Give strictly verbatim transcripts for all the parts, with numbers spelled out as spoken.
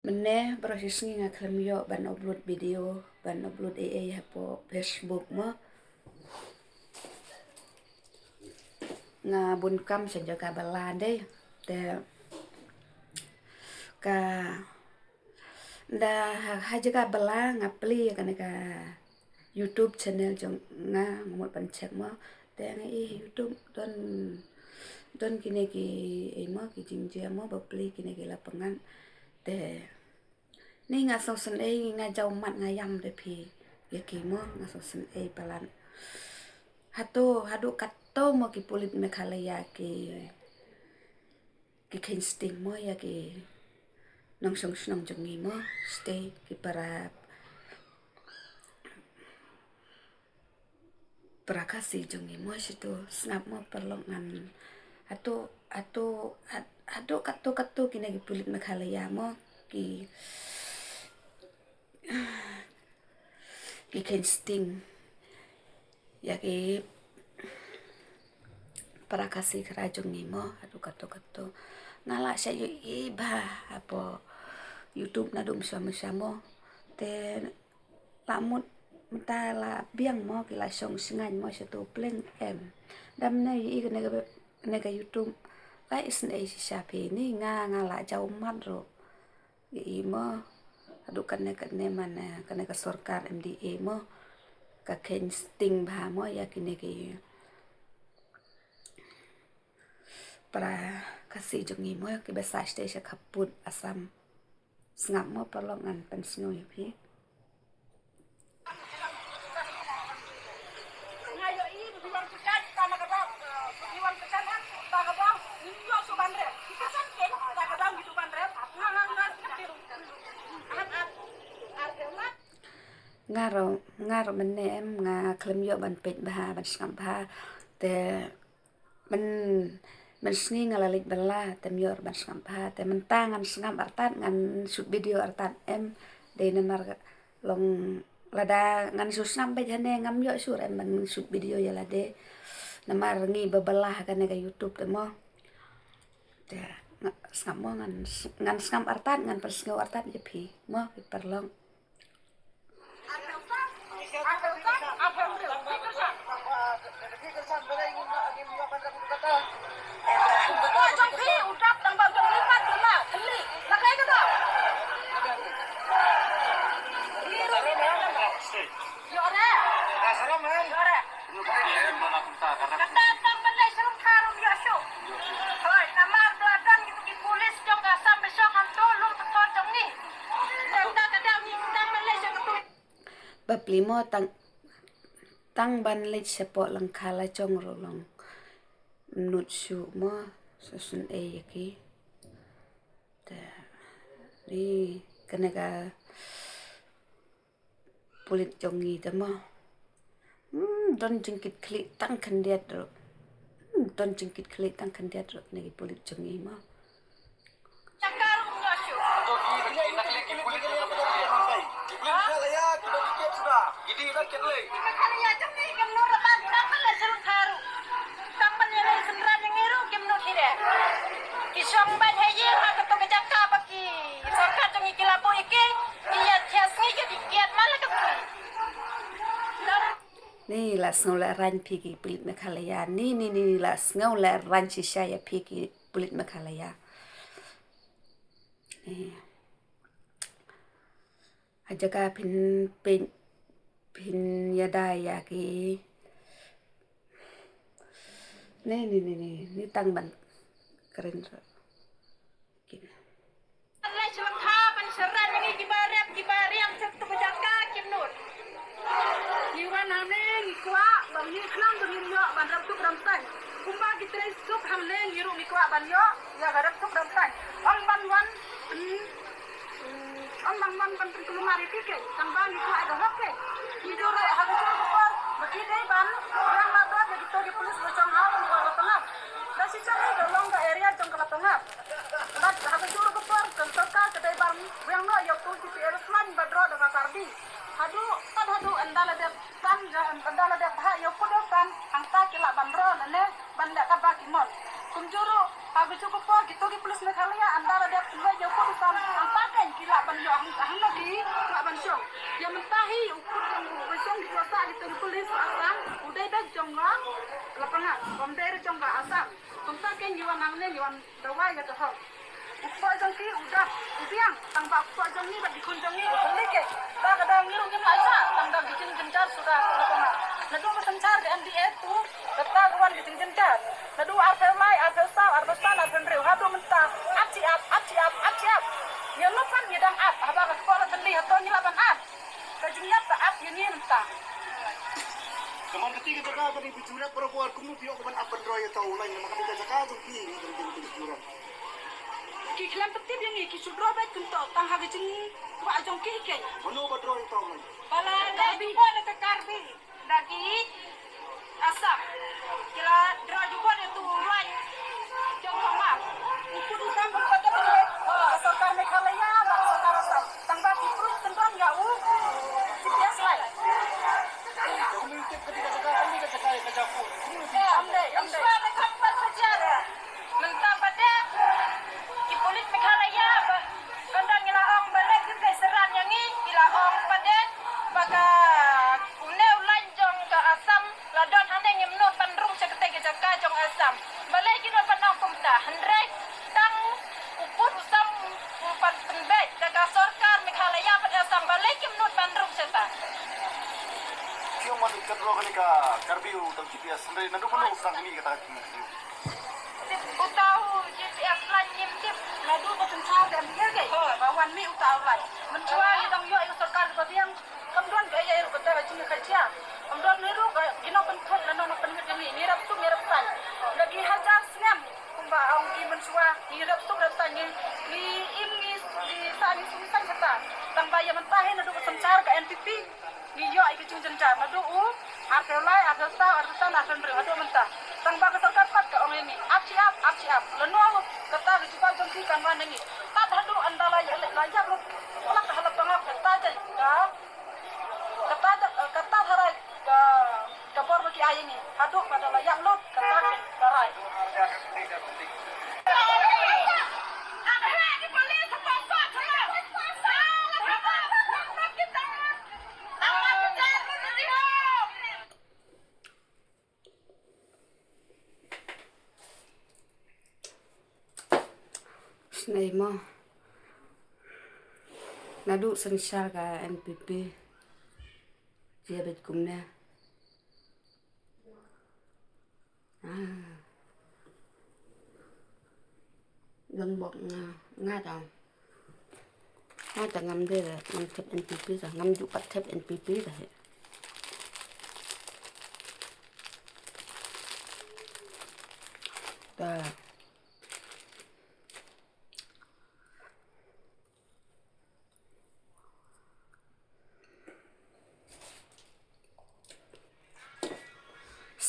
Mynne baroh shi sngi nga khlem ïoh ban upload video, ban upload ei ei hapoh Facebook mo. Nga bun kam sha jaka ba la dei. Te ka da ha, ha jaka ba la nga plie kane ka YouTube channel jong nga, nga mut ban check mo. Te nga i YouTube don, don kine ki, eh, mo, ki jingjia mo ba plie kine ki la pyngngad. Te ni nga sngewsynei, nga jaw mat, nga ïam da phi ïa ki mo, nga sngewsynei palat. Hato, haduh kato mo ki pulit Meghalaya ki, ki kheiñ sting mo ïa ki nongshong shnong jong ngi mo, state ki para, para Khasi jong ngi mo, shitu sngap mo paralok ngan. Hato, hato, had-, haduh kato kato kine ki pulit Meghalaya mo ki, ki kheiñ sting ïa ki para Khasi kara jong ngi mo, haduh kato kato. Nga la shah ïohi bha hapoh YouTube naduh mynshuwa mynshuwa mo. Te la mut mynta la biang mo, ki la shong shngaiñ mo, shatu pleng em. Dam ne ïohi kane ka, kane ka YouTube. La isynei shisha phi, ni nga, nga la jaw mat ruh. Ïohi mo, haduh kane, kane mane, kane ka sorkar M D A mo, ka kheiñ sting bha mo ïa kine ki para Khasi jong ngi mo, kiba sah shatei sha khappud Assam. Sngap mo paralok ngan pynsngew ïa phi. Nga ruh, nga ruh mynne em, nga khlem ïoh ban peit bha, ban sngap bha. Te myn, mynsngi nga la leit bylla, te ym ïoh ruh ban sngap bha. Te mynta ngan sngap artat, ngan shoot video artat em. Dei namar long lada ngan shu sngap beit hangne ngam ïoh shuh em ban shoot video ïa lade. Namar ngi ba bylla ha kane ka YouTube te mo. Te nga sngap mo, ngan s-, ngan sngap artat, ngan pynsngew artat ïa phi mo, phi paralok. Bapli mo tang, tang ban leit shapoh lyngkha la jong ruh long nud shuh mo, sngewsynei ïa ki. Te ni kane ka pulit jong ngi te mo. Hmm, don jingkitkhlieh tang khyndiat ruh. Hmm, don jingkitkhlieh tang khyndiat ruh kine ki pulit jong ngi mo. Ni la sngew la rang phi ki pulit Meghalaya. Ni, ni, ni, ni la sngew la rang shisha ïa phi ki pulit Meghalaya. Ni. Ha jaka phin, phin, phin ïada ïa ki. Ni, ni, ni, ni, ni tang ban kren ruh. Ki. Leit sha lyngkha ban sharan ïa ngi kiba rep kiba riam sha katu ka jaka kim nud. Ngi wan hangne ngi kwah ba ngi khnang ba ngin ïoh ban rep suk rep saiñ. Kumba ki trei suk hangne ngi ruh ngi kwah ban ïoh ïa ka rep suk rep saiñ. Ym ban wan, hmm, hmm, ym ban wan ban pynkulmar ïa ki keiñ. Tang ba ngi kwah ïa ka hok keiñ. Ngi ju ruh ha ka jong ka por ba ki dei ban ïeng la dot ïa kito ki pulit ba jong ha ban kwah ba pangap. Da shisha ka long ka area jong ka Lapangap. Bad ha ka jong ka por ka sorkar ka dei ban weng noh ïa u T P L slime ba droh da ka Karbi. Haduh, tad haduh ynda la dep san, ynda la dep bha ïa u Kut u San, hangta ki lah ban droh lane ban leh katba ki mon. Kumjuh ruh ha ka jong ka por kito ki pulit Meghalaya ynda la dep leh ïa u Kut u San, hangta kein ki lah Bym dei re jong ka Assam. Kumta kein ngi wan hangne ngi wan dawa ïa ka hok. U kpoh jong ki u dap u biang, tang ba u kpoh jong ngi bad ki khun jong ngi u hynrei kein. Ba ka dang ngi ruh ngim lah ïa tang da ki jingjynjar suda ka hok. Naduh ba synshar ka M D A tu kata ka wan ki jingjynjar. Naduh arphew lai, arphew saw, arphew san, arphew hynriew haduh mynta. Ap chi ap, ap chi ap, ap chi ap. Ïa no pat ngi dang ap, haba ka kpoh la tylli hato ngi lah ban ap. Ka jingïap ka ap ïa ngi mynta. Ka man kata ka jaka ba dei ba ju rep barabor kumno phi ïoh ka ban ap ban draw ïa uta u lain namar kata ka jaka jong phi ngi kynting phi ju rep. Ki khlem pyntip ïa ngi ki shu draw beit kumta tang ha ka jingkwah jong ki hi keiñ. Mano ba draw ïa uta u lain? Ba la leh jubor da ka Karbi. Da ki Assam. Ki la draw jubor ïa utu u lain jong ka mar. U kut u sam u kut u lain. Ka sorkar Meghalaya bad sorkar Assam. Tang ba ki proof syndon ïa u G P S lai. Ka community ka jaka ka jaka ka jaka ka jaka. Am dei, am dei. Mynta pat de ki pulit Meghalaya ba, kan dang ngi la ong ba leh ki pynseran ïa ngi, ki la ong pat de ba ka une u lain jong ka Assam la don hangne, ngim nud ban rung sha kata ka jaka jong Assam. Balei ki nud ban ong kumta? Hynrei tang u pud u sam u pan pynbeit da ka sorkar Meghalaya bad Assam, balei kim nud ban rung shata? Ki ong wat ka draw kane ka Karbi u dang G P S, hynrei naduh mynno u dang mih kata ka G P S? Uta u G P S lain ngim tip. Naduh ba synshar ka M D A kein ba wan mih uta u lain. Mynshuwa ngi dang ïoh ïa ka sorkar kaba biang. Kam don kaei kaei ruh kata ka jingïakajia. Kam don ruh ka, ki nongpynkhuid lane nongpynwit jong ngi. Ngi rep suk ngi rep saiñ. La ki hajar snem kumba ong ki mynshuwa, ngi rep suk rep saiñ, ngi, ngi im ngi, ngi sah ngi suk ngi saiñ kata. Tang ba ïa mynta hi naduh ba synshar ka N P P. Ngi ïoh ïa ka jingjynjar naduh u arphew lai, arphew saw, arphew san, arphew hynriew haduh mynta. Tang ba ka sorkar pat ka ong ïa ngi ap shi ap, ap shi ap. Lano kata ka jubab jong ki kan wan ïa ngi. Tad haduh ynda la ïap, la ïap lut. Lak ha la pangap kata jai ka, kata jai, kata tharai ka, ka bor ba ki ai ïa ngi. Haduh ba da la ïap lut kata ka tharai. Snei mo. Naduh synshar ka N P P. Jia beit kumne. Ah. Dang bok nga, nga ta. Nga ta ngam dei da, ngam thep N P P ta, ngam ju pat thep N P P ta hi. Ta.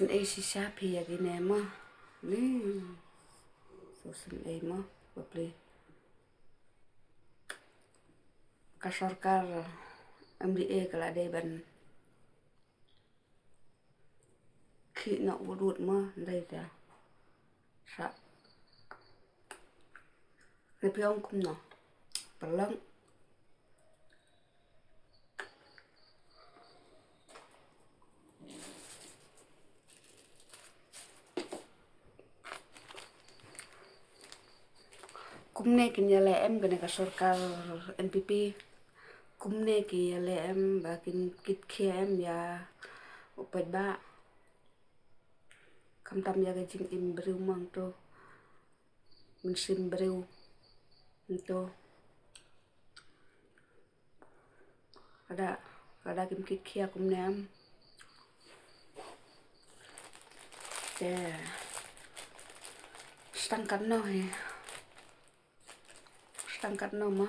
Snei shisha phi ïa kine mo. Ni. So snei mo, bapli. Ka sorkar M D A ka la dei ban khih noh wut wut mo, ndei te. Sa. Ne phi ong kumno? Pynlong. Kumne kin ïaleh em kane ka sorkar N P P. Kumne ki ïaleh em ba kin kit khia em ïa u paidbah. Khamtam ïa ka jingim briew mang to. Mynsiem briew. Nto. Lada, lada kim kit khia kumne em. Te. Stang katno hi. Stang katno ma.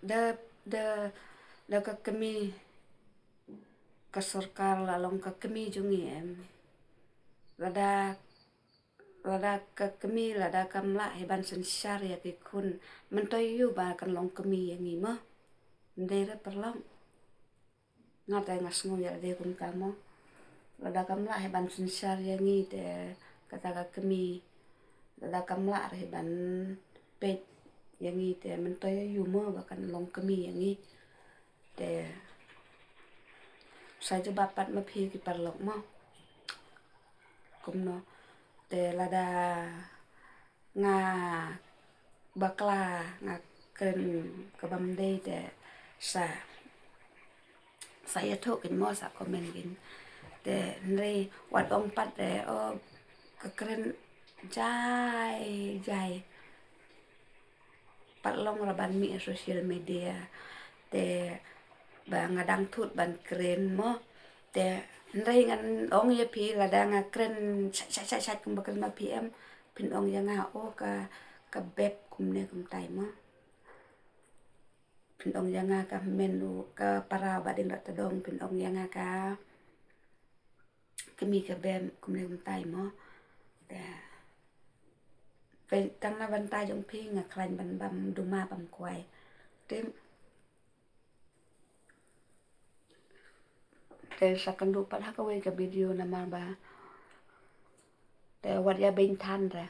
Da, da, da ka kmie ka sorkar la long ka kmie jong ngi em. Lada, lada ka kmie, lada kam lah hi ban synshar ïa ki khun. Mynta ïoh ba kan long kmie ïa ngi ma. Ndei re pynlong. Nga te nga sngew ïa lade kumta mo. Lada kam lah hi ban synshar ïa ngi te kata ka kmie. Lada kam lah re hi ban peit ïa ngi te mynta ïa ïu mo ba kan long kmie ïa ngi. Te sa jubab pat ma phi ki paralok mo. Kumno te lada nga bakla nga kren ka bam dei te sa sa ïathuh kin mo, sa comment kin. Te hynrei wat ong pat te o ka kren jai jai. Pat long ra ban mih social media te ba nga dang thut ban kren mo. Te hynrei ngan ong ïa phi lada nga kren shat shat shat shat kumba kren ma phi em, phin ong ïa nga o ka ka beb kumne kumtai mo. Phin ong ïa nga ka men u ka para ba ding la tadong, phin ong ïa nga ka kmie ka beb kumne kumtai mo. Te tang na bynta jong phi nga khlaiñ ban bam duma bam kwai. Te te sa kynduh pat ha kawei ka video namar ba te wat ïa beiñ than re.